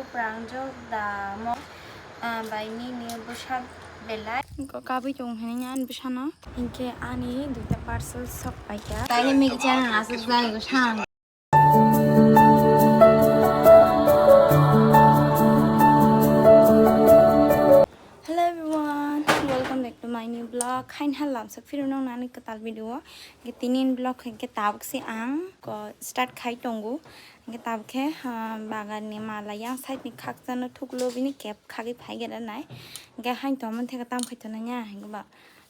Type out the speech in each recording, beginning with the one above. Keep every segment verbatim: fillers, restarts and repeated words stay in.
Prangjak da mo, ah, bai nini bwsa belai. Ko kabui tong hwnwi ani bwsano. Hinkhe ani duita parcel sok paikha. Taini migi channel aswk jagwi bwsano. Hello everyone, welcome back to my new vlog. Hain hal lamsak phirwi nong nani kwtal video o. Tini vlog hinkhe tabuk se ang ko start khai tongo. Hinkhe tabuk khe, ah, bagan ni mala yang side ni khakchang no thuklo bini kep khagwi phai gana nai. Hinkhe hain tongmani theke tam khai tongna ya hinkhe ba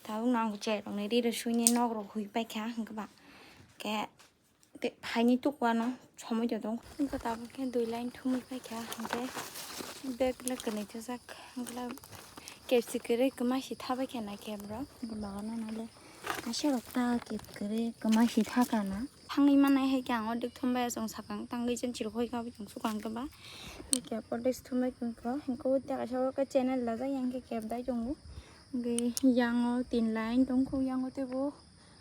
tabuk no ang cherok ni ri rw sui ni nok rok hui paikha hinkhe ba khe. Tei phaini tukuano somoi tong tong. Wngkha tabuk khe dui line thumwi paikha, hinkhe bag le kwnaithajak, hinkhe kepsi kwrwi kwma si thabaikha naikhe borok. Hinkhe bagano nale asirok ta kep kwrwi kwma si thakana. Thangwi manai hai khe ang ordek thumbai asong sakang tangwi jen chirok hoi kha aboni sukang khe ba. Hinkhe ordek thumbai tongkha, hinkhe o tei kaisa o khe channel lajak yang khe kep dai tongo. Hinkhe yango tin line tongkho, yango teibo.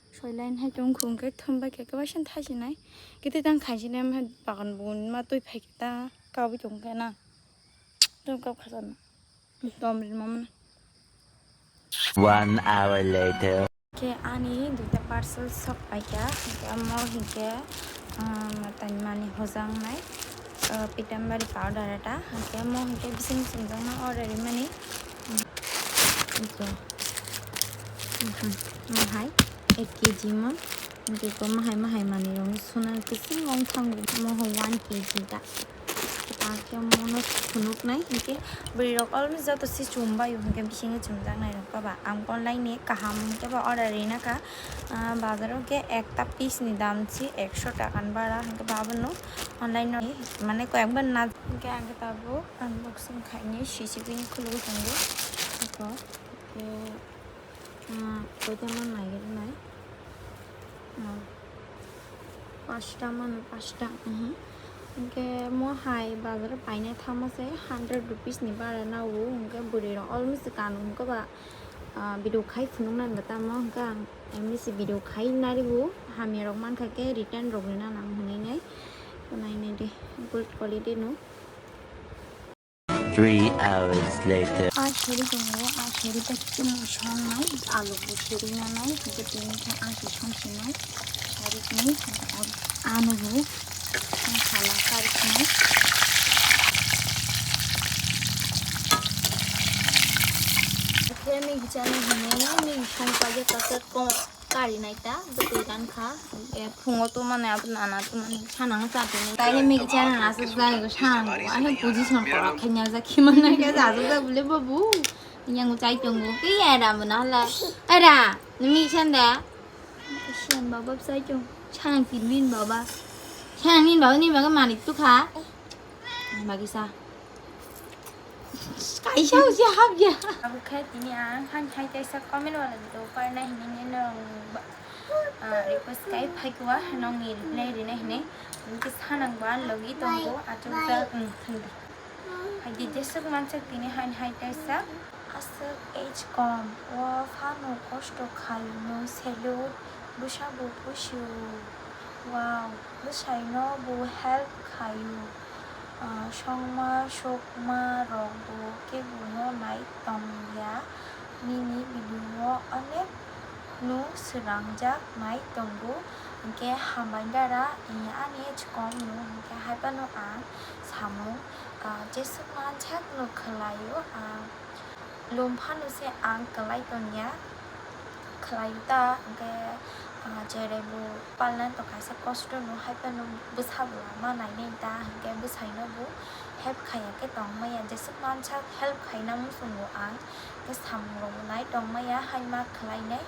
Soi line hai tong khung khe thum bai khe khe waisa thai sinai. Khe tei tang khai sinai ma bagan bun ma twi phai khe ta kabui tong khe na. Tong kap kha sana. Tom ri mama. One hour later. Khe ani duita parcel sok pai kha. Hinkhe amo hinkhe, ah, tani mani hojang nai. Ah, pitambari powder ata. Hinkhe amo hinkhe bising sumjang na order ri mani. Ito. Mhm. Mahai ek K G mo. Ito ko mahai mahai mani rong suna kising wng thang mo ho one K G ta. Ta khe mo no phunuk nai hinkhe bwrwi rok almost joto si chum bai hinkhe bisingo chumjak nai rok ba ang online ni kaham hinkhe ba order rina kha. Ah, bazar o khe ekta piece ni dam si ekso taka ni bara hinkhe ba abono online no mane koyek ban na hinkhe ang khe tabuk unboxing khaini C C P ni khulugwi tongo. Ito. Khe, ah, koita man nai nai. Ah, pasta man pasta, mhm. Hinkhe mo hai bazar o paina thangma se hundred rupees ni bara nao, hinkhe bwrwi rok almost kanu hinkhe ba, ah, video khai phunuk nani tamo hinkhe ang emni se video khai nari bo hamya rok mankha khe return rok rina nang hinwi nai. Nai nai de good quality no. Three hours later. A seri tongo, a seri bai khe mui songnai, alu bo seri nanai, hinkhe tini khe a si song sinai, sari ni, ano bo song sala sari sinai. Khe mui kichani hinwi, mui song paijak kasak ko. Kari nai ta, bwtwi gan kha. E, phungo tumani, abo nana tumani, sanang cha tini. Taini migi channel aswk jagwi sanang bo. Ani position korak khaina ja khimana khe ja aswk jagwi le babu. Yang chai tongo. Ke ya da mona hala. Era, ni migi chan da. Sian baba chai tong. Sanang tin min baba. Sanang min baba ni baga mani tu kha. Bagi sa. Kaisa usi hapya. Abo khe tini ang han hai kaisa comment wala ni to parna hinwi nini nong ba, ah, request kai phaikwa nongni reply rina hinwi. Nini sanang ba logi tongo achuk jak, mm, thangdi. Hai di jesuk mansak tini han hai kaisa. Aswk age kom o phano kosto khaino seluk bwsa bo pusu. Wow, bwsaino bo help khaio. Ah, songma sokma rok bo kebo no nai tong ya, nini video o onek no swrangjak nai tongo, hinkhe hambai dara, ani age kom no, hinkhe hai phano ang samung, ah, jesuk mansak no khwlaio, ah, lum phano se ang kwlai tongya. Khwlai ta, hwnkhe, ah, cherai bo palna to kaisa kosto no, hai phano bwsa bo lama nainai ta, hwnkhe bwsai no bo help khaiya khe tong maya, jesuk mansak help khaina muchungo ang, hwnkhe samung rok bo nai tong maya, hai ma khwlai nai,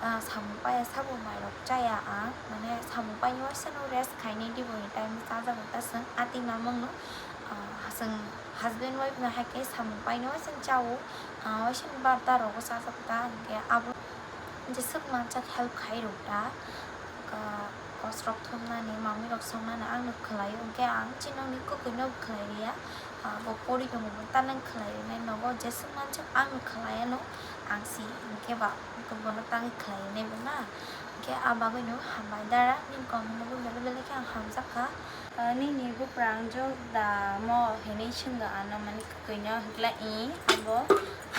ah, samung paiya sabo mai rok chaya ang, mane samung paini waisa no rest khainai di bo ni time chajago ta chwng, a twi mamang no, ah, chwng husband wife no hai khe samung paini waisa no chao. Ah, waisa ni barta rogo chajak ta, hwnkhe abo jesuk mansak help khai rok ta, ka-, Boss rok thumnani, mamwi rok songnani ang no khlai o, hwnkhe ang chini nokni kwkwi no khlai ria. Ah, bo pori tongo, bo tano khlai rinai nogo, jeswk mansuk ang no khlai ano, ang si hwnkhe ba bono tangwi khlai rinai bo na. Hwnkhe ah bagwi no hambai dara, nini kom no bo belai belai khe ang hamjak kha. Ah, nini buprang jok da mo hinwi swngdo ano, mani kwkwi no, hwnkhe i abo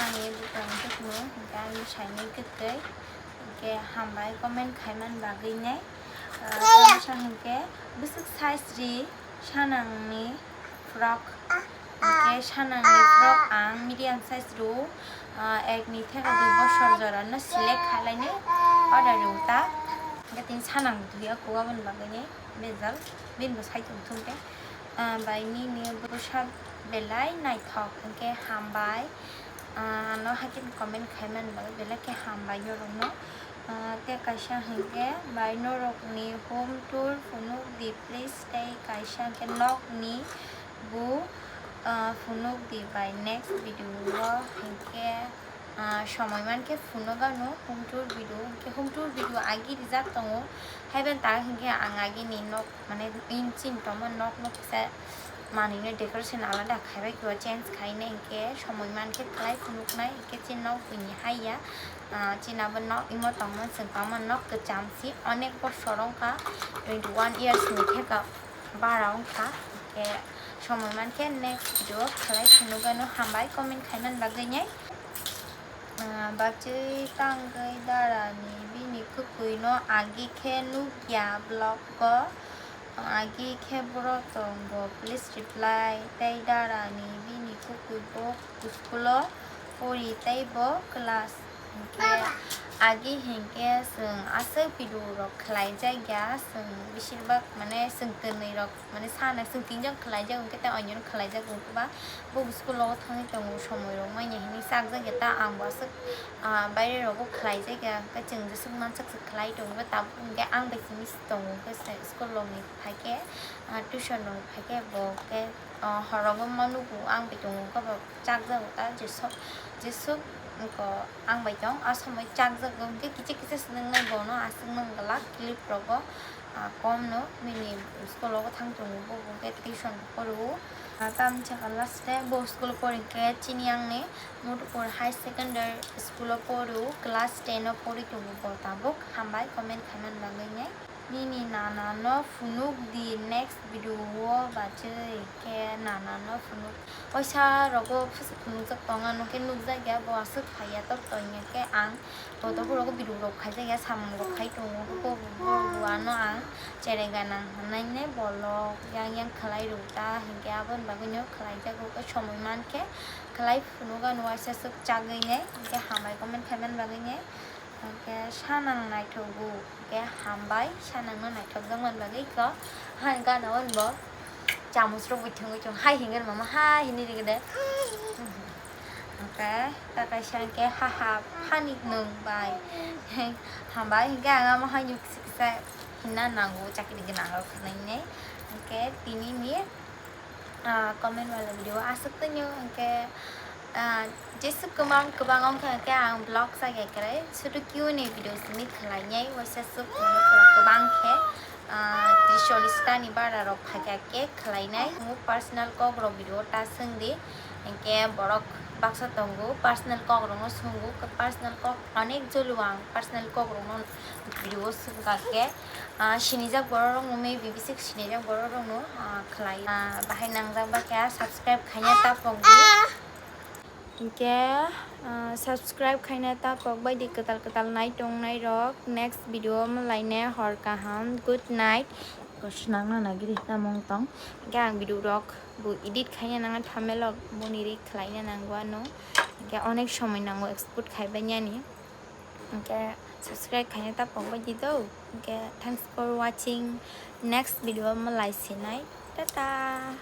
ani buprang jok no, hwnkhe ang no sainai kwkwi. Hwnkhe hambai comment khaiman bagwi nai. Ah, tamsa hwnkhe bwswk size ri sanangni frock. Hwnkhe sanangni frock ang medium size ru, ah, ekni theka dui bosor jora no select khailai nai order ru ta. Hwnkhe tini sanang thwi o kuwa boni bagwi nai bejal bini bo sai tong thung khe. Ah, bai nini bwsa belai naithok hwnkhe hambai. Ah, ano haikhe comment khaiman bagwi belai khe hambai norokno. Ah, tei kaisa hwnkhe bai norokni home tour phunuk di please, tei kaisa hwnkhe nokni bo, ah, phunuk di bai next video o hwnkhe, ah, somoi mankhe phunuk ano home tour video, hwnkhe home tour video agi rijak tongo, haiben ta hwnkhe ang agini nok mane in chin tongma nok no kisa manwi no decoration alada khaibai khe change khainai hwnkhe somoi mankhe khlai phunuknai hwnkhe chin nok buini haiya. Ah, chin abo nok imo tongma chwng tongma nok kwcham si onek bosor wngkha, twenty one years ni theka bara wngkha hwnkhe somoi mankhe next video khlai phunukgano hambai comment khaiman bagwi nai. Ah, bachwi tangwi darani bini kwkwi no agi khe nukya vlog o. Agi khe boro tongo, please reply. Tei darani bini kwkwi bo school o pori tei bo class. Hinkhe agi hinkhe chwng aswk video rok khlai jakya, chwng beshirbak mane chwng twnwi rok mane sana chwng tinjon khlai jago, hinkhe tei onyo no khlai jago, hinkhe ba bo school o thangwi tongo, somoi rok manya hinwi chak jakya ta ang bo aswk, ah, baire rogo khlai jakya, hinkhe chwng jeswk mansak se khlai tongo, tabuk hinkhe ang bai simi tongo, hinkhe school rok ni phaikhe, ah, tuition rok phaikhe bo khe, ah, horogo ma nugo ang bai tongo, hinkhe bo chak jago ta jeswk, jeswk wngkha ang bai tong, a somoi chak jago, hinkhe kicha kicha se nwngnai bono aswk nang glak clip rogo, ah, kom no bini school o thang tongo, bo bo khe tuition poro, ah, tamni saka last day bo school o pori khe chini ang ni Madhupur High Secondary School o poro, class ten o pori tongo bo tabuk, hambai comment khaiman bagwi nai. Nini nana no phunuk di next video o bachwi khe nana no phunuk. Waisa rogo phunukjak tongo, ano khe nukjakya bo aswk phaiya tok tonya khe ang. Bo tabuk rogo video rok khaijakya, samung rok khai tongo, bo bo ano ang cherai ganang hinwi nai bolok yang yang khlai rw ta, hinkhe aboni bagwi no khlai jago, somoi mankhe khlai phunukgano waisa swk chagwi nai, hinkhe hambai comment khaiman bagwi nai. Hwnkhe sanang naithogo, hwnkhe hambai sanangno naithokjakmani bagwi kho. Hai gana on bo chamus rok bai thwngwi chwng hai hinwi mama hai hinwi rigede. Hwnkhe ta kaisa hwnkhe ha ha phani nwng bai. Hambai hwnkhe ang amo haino kisa kisa hinna nango chakri gwnang rok hinwi. Hwnkhe tini ni ah, comment wala video aswk tongyo, hwnkhe, ah, jeswk kwbang kwbang wngkha hwnkhe ang vlog sa ya kwrwi, sudu Q and A video simi khlainai, waisa swk mano pura kwbang khe, ah, tris chollish ta ni bara rok phaikha khe khlainai. Omo personal kok rok video ta swngdi, hwnkhe borok baksa tongo personal kok rokno swngo, personal kok onek jolo ang personal kok rokno video o swngkha khe. Ah, sinijak borok rokno maybe bisi sinijak borok rokno, ah, khlai. Ah, bahai nangjak ba khe subscribe khaina ta pokdi. Hinkhe, ah, subscribe khaina ta pokbai di kwtal kwtal nai tongnai rok. Next video o malaine hor kaham. Good night. Ko swnamna nagiri tamung tong. Hinkhe ang video rok bo edit khaina nangna thumbnail rok boni ri khlaina nango ano. Hinkhe onek somoi nango export khaibai yani. Hwnkhe subscribe khaina ta pokbai di do. Hwnkhe thanks for watching. Next video o malai sinai. Tata.